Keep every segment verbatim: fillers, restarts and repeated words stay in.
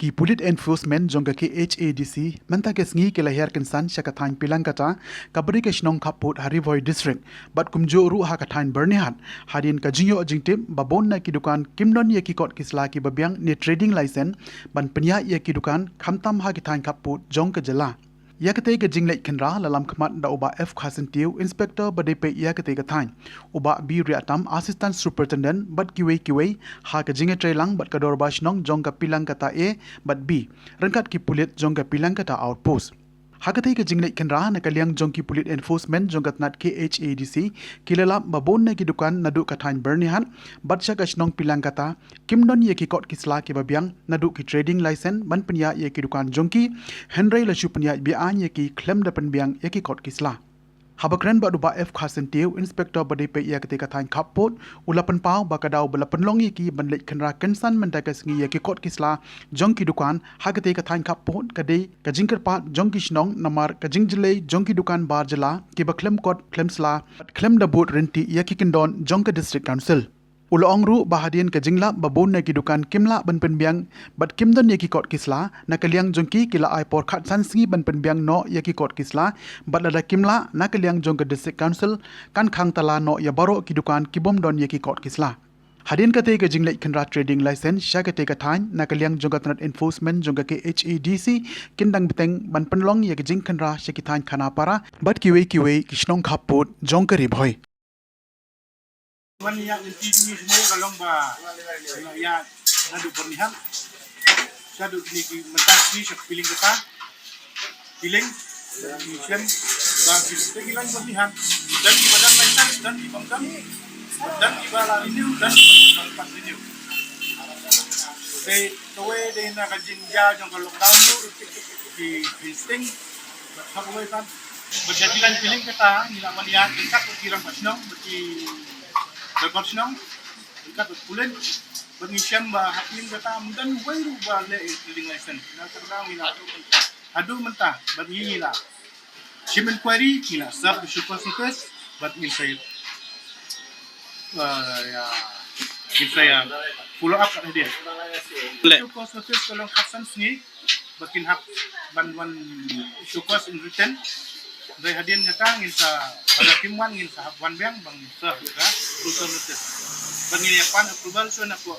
Ki pulit enforcement jong ka K H A D C mynta ka sngi ki la hiar kynsan sha ka thaiñ Pilangkata, kaba dei ka shnong khappud ha Ri Bhoi District, bad kumjuh ruh ha ka thaiñ Byrnihat, hadien ka jingïoh jingtip ba bun na ki dukan kim don ïa ki kot ki sla kiba biang ne trading license ban pynïaid ïa ki dukan, khamtam ha ki thaiñ khappud jong ka jylla. Ïa katei ka jingleit khynra la lam khmat da u Bah F Kharsyntiew, Inspector ba dei peit ïa katei ka thaiñ, u Bah B Riahtam, Assistant Superintendent, bad kiwei kiwei, ha ka jingïatreilang bad ka dorbar shnong jong ka Pilangkata A bad B, ryngkat ki pulit jong ka Pilangkata Outpost. Ha katei ka jingleit khynra, na ka liang jong ki pulit enforcement jong ka tnat K H A D C, ki la lap ba bun na ki dukan naduh ka thaiñ Byrnihat bad sha ka shnong Pilangkata, kim don ïa ki kot ki sla kiba biang naduh ki trading license ban pynïaid ïa ki dukan jong ki, hynrei la shu pynïaid be-aiñ ïa ki khlem da pynbiang ïa ki kot ki sla. Haba kren bad u Bah F Kharsyntiew, Inspector ba dei peit ïa katei ka thaiñ khappud, u la pynpaw ba ka daw ba la pynlong ïa ki ban leit khynra kynsan mynta ka sngi ïa ki kot ki sla jong ki dukan ha katei ka thaiñ khappud ka dei ka jingkyrpad jong ki shnong, namar ka jingjyllei jong ki dukan bar jylla kiba khlem kot khlem sla, khlem da bud ryntih ïa ki kyndon jong ka District Council. U la ong ruh ba hadien ka jinglap ba bun na ki dukan kim lah ban pynbiang bad kim don ïa ki kot ki sla, na ka liang jong ki ki la ai por khatsan sngi ban pynbiang noh ïa ki kot ki sla, bad lada kim lah, na ka liang jong ka District Council kan khang tala noh ïa baroh ki dukan ki bym don ïa ki kot ki sla. Hadien katei ka jingleit khynra trading license sha katei ka thaiñ, na ka liang jong ka tnat enforcement jong ka K H A D C kin dang bteng ban pynlong ïa ka jingkhynra sha ki thaiñ Khanapara bad kiwei kiwei ki shnong khappud jong ka Ri Bhoi. Wan ïa ngi ti ni sini ka long ba ïa naduh Byrnihat. Shaduh ni ki mynta ni sha Pilangkata. Piling. Ni shem ba ki te ki lang Byrnihat. Dan ki ba don license, dan ki bym don. Dan ki ba la renew, dan ki bym pat renew. Dei kawei dei na ka jingjia jong ka lockdown tu. Ki instinct. Ba kawei kan. Ba jadi lan Pilangkata, ngi la wan ïa, ryngkat bad ki rangbah shnong, bad ki dorbar shnong, ryngkat bad pulit, bad ngi shem ba ha Pilangkata ym don uwei ruh ba leh trading license. Na ka daw ngi la haduh mynta, bad ngi ngi la shim inquiry, ngi la serve show cause notice, bad ngin sa, eh, ïa, ngin sa ïa follow up kat hadien. Show cause notice ka long khatsan sngi, ba kin hap ban wan show cause in written. Dei hadien kata ngin sa, ba la kim wan ngin sa hap wan biang, ba ngin sa, ya ka, closure notice. Ba ngin ïa pan approval shuwa na ko,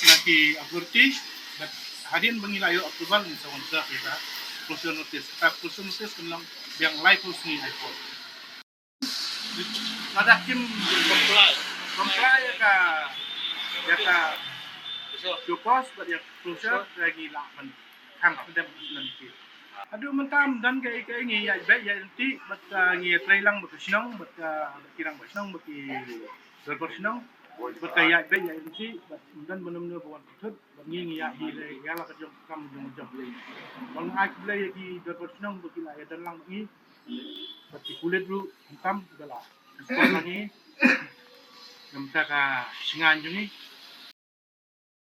na ki authority, ba hadien ba ngin la ïoh approval ngin sa wan sa, ya ka, closure notice. Ka closure notice kan long biang laiphew sngi, laiphew. Lada kim comply, comply ïa ka, ïa ka show cause bad ïa ka closure, ka ngi lah ban khang kdem ka shnong ki. Haduh mynta ym don kaei kaei, ngi ïaid beit ïaid ryntih bad ka, ngi ïatreilang bad ka shnong bad ka, bad ki rangbah shnong bad ki dorbar shnong bad ka ïaid beit ïaid ryntih bad ym don ba num num ba wan pynthut bad ngi ngi ïaid hi lei ïa la ka jong ka kam jong jong. Ba ngi ai khublei ïa ki dorbar shnong ba ki la ïa don lang bad ngi. Bad ki pulit ruh khamtam ba la support ma ngi. Namar ka shnong jong ngi.